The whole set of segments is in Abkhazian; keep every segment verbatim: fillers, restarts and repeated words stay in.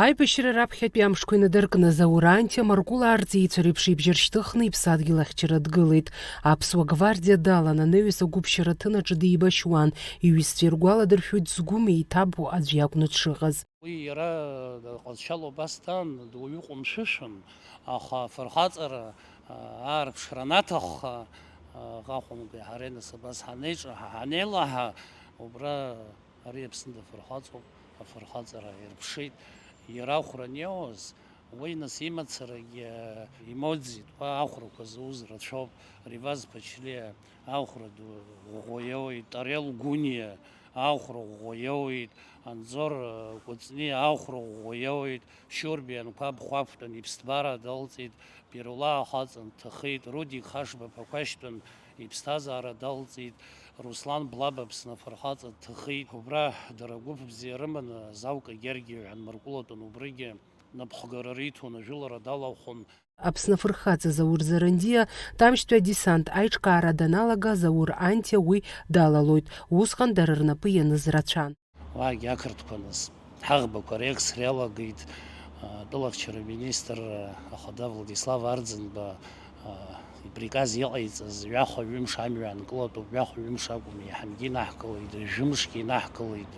Аибашьра раԥхьатәи амшқәа инадыркны Заур Анҭиа Маркәыла арҵаҩцәа реиԥш ибжьы ршьҭыхны иԥсадгьыл ахьчара дгылеит. Аԥсуа гвардиа далан анаҩс агәыԥшьара аҭынаҿы деибашьуан, иҩызцәа иргәаладыршәоит згәы меиҭабу аӡә иакәны дшыҟаз. Уи иара дҟазшьала убас даан, дуаҩы ҟәымшәышәын, аха афырхаҵара, аа, аарԥшра анаҭахха, аа, аҟәымгеи ҳареи нас абас ҳанеиҿаҳа, ҳанеилаҳа, убра ари Аԥсны дафырхаҵоуп, афырхаҵара ирԥшит, иара ахәра аниоуаз, уи нас имацарагьы имоуӡеит, уа ахәрақәа зауз рацәоуп, Реваз Ԥачлиа ахәра ду ӷәӷәа иоуеит, Тарел Гәыниа ахәра ӷәӷәа иоуеит, Анзор, э, Кәыҵниа ахәра ӷәӷәа иоуеит, Шьурбиа Анқәаб хәафтәын иԥсҭбара далҵит, Пирулаа хаҵа дҭахеит, Рудик Хашба Ԥақәашьтәын иԥсҭазаара далҵит, Руслан Блаба Аԥсны афырхаҵа дҭахеит. Убра дара гәыԥ бзиа рыманы Завка Гергиа ҳәа нмаркәылатәын, убригьы напхгара риҭон, ажәылара далахәын. Аԥсны афырхаҵа Заур Зарандиа Тамшьтәи адесант аиҿкаара даналага, Заур Анҭиа уи далалоит, усҟан дара рнапы ианыз рацәан. Уаагьы ақырҭқәа нас, ҳаӷбақәа реекс реалагеит, а, атәылахьчара министр, а, ахада Владислав Арӡынба, а, иприказ иҟаиҵаз ҩахәа-ҩымш амҩа анкылатәуп, ҩахәа-ҩымш акәым, еиҳангьы инаҳкылеит, жәымшгьы инаҳкылеит.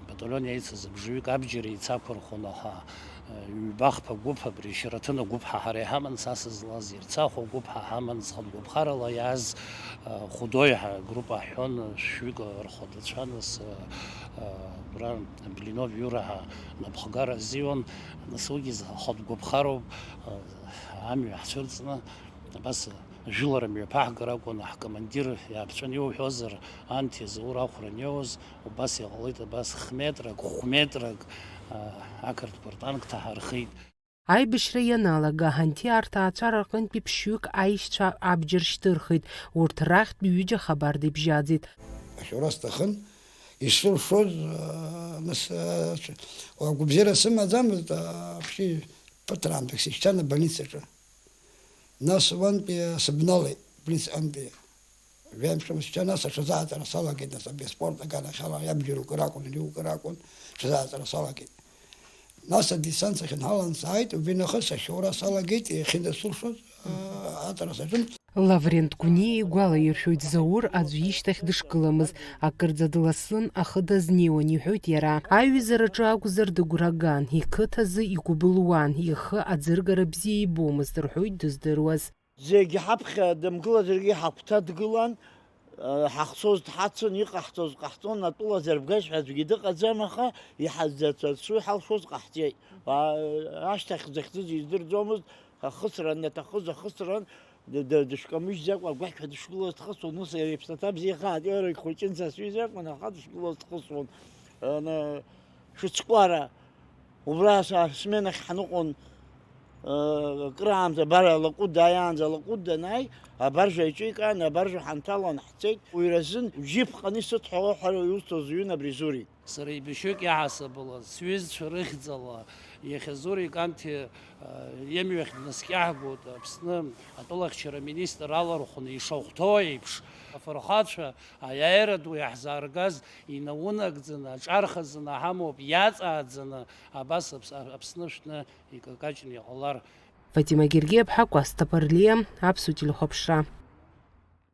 Абаталион еицыз абжаҩык абџьар еицақәырхәон, аха, а, ҩба-хԥа гәыԥ, абри Шьараҭын агәыԥ ҳа ҳара иҳаман, са сызлаз, Ерцахә агәыԥ ҳа ҳаман, зхатә гәаԥхарала иааз, а, Хәдои ҳәа агруппа ҳҳәон, шәҩык рхадацәа, нас, а, а, убра Блинов Иура ҳәа напхгара азиуан, нас уигьы зхатә гәаԥхароуп, а, амҩа ҳцәырҵны, абас, жәылара мҩаԥаҳгар акәын, ҳкомандир иааԥҵәаны иуҳәозар, анҭ иазаур ахәра аниоуз, убас иҟалеит, абас х-метрак, хә-метрак, а, ақырҭқәа ртанк ҭаҳархеит. Аибашьра ианалага, Ҳанҭиа арҭаацәара рҟынтәи ԥшьҩык аишьцәа абџьар шьҭырхит, урҭ рахьтә ҩыџьа хабар дибжьаӡит. Ашәара сҭахын, исылшоз, а, нас, а, агәабзиара сымаӡамызт, а, ԥшьи ԥыҭраамҭак сышьҭан абольницаҿы. Нас уантәи сыбналеит, абольницаҟынтәи. Жәаҩа мшымз шьҭа, нас аҽазааӡара салагеит, нас абри аспорт аганахьала иабџьар укыр акәын, ани укыр акәын, аҽазааӡара салагеит. Нас адесант сахьынҳалан сааит, убри нахыс ашьоура салагеит, иахьынасылшоз, аа, аҵара саҿын. Лаврент Гәыниа игәалаиршәоит Заур аӡә ишьҭахь дышгыламыз, акырӡа дласын, ахы дазнеиуан, иҳәоит иара. Аиҩызараҿы акәзар дыгәра ган, иқыҭазы игәыбылуан, ихы аӡыргара бзиа ибомызт, рҳәоит дыздыруаз. Зегь ҳаԥхьа дымгылазаргьы ҳагәҭа дгылан, ҳахцоз дҳацын, иҟаҳҵоз ҟаҳҵон, атәыла зарбгаз ҳәа аӡәгьы дыҟаӡам, аха иҳазцәырҵуа иҳалшоз ҟаҳҵеит. Ашьҭахь захьӡыз издырӡомызт, ахысра анаҭахыз ахысран, д-, д-, дышәкамыжьӡакәа агәақьҳәа дышгылоз дхысуан, ус иара иԥсаҭа бзиахааит, иара ихәыҷын са сҩыза акәын, аха дышгылоз дхысуан. Ана-, шәыцкәара, убра са-, сменахь ҳныҟәон, э, акыраамҭа абар алаҟәыд дааиаанӡа, алаҟәыд данааи, абаржә еиҿикаан, абаржә ҳанҭалан ҳцеит. Уи разын џьыԥҟаны исыдҳәалоу ҳәа иусҭоз ҩын абри Зури. Сара ибжьык иаҳасабала, сҩызцәа рыхьӡала, иахьа Зури Канти, э, имҩахь днаскьаҳгоит, Аԥсны атәылахьчара министр алархәны ишахәҭоу еиԥш, афырхацәа аиааира ду иаҳзааргаз инаунагӡаны, аҿархаӡаны ҳамоуп, иаҵааӡаны абас Аԥс-, Аԥсны шәҭны икакаҷны иҟалар. Фатима Гергиаԥҳа, Кәасҭа Ԥарлиа, Аԥсуа телехәаԥшра.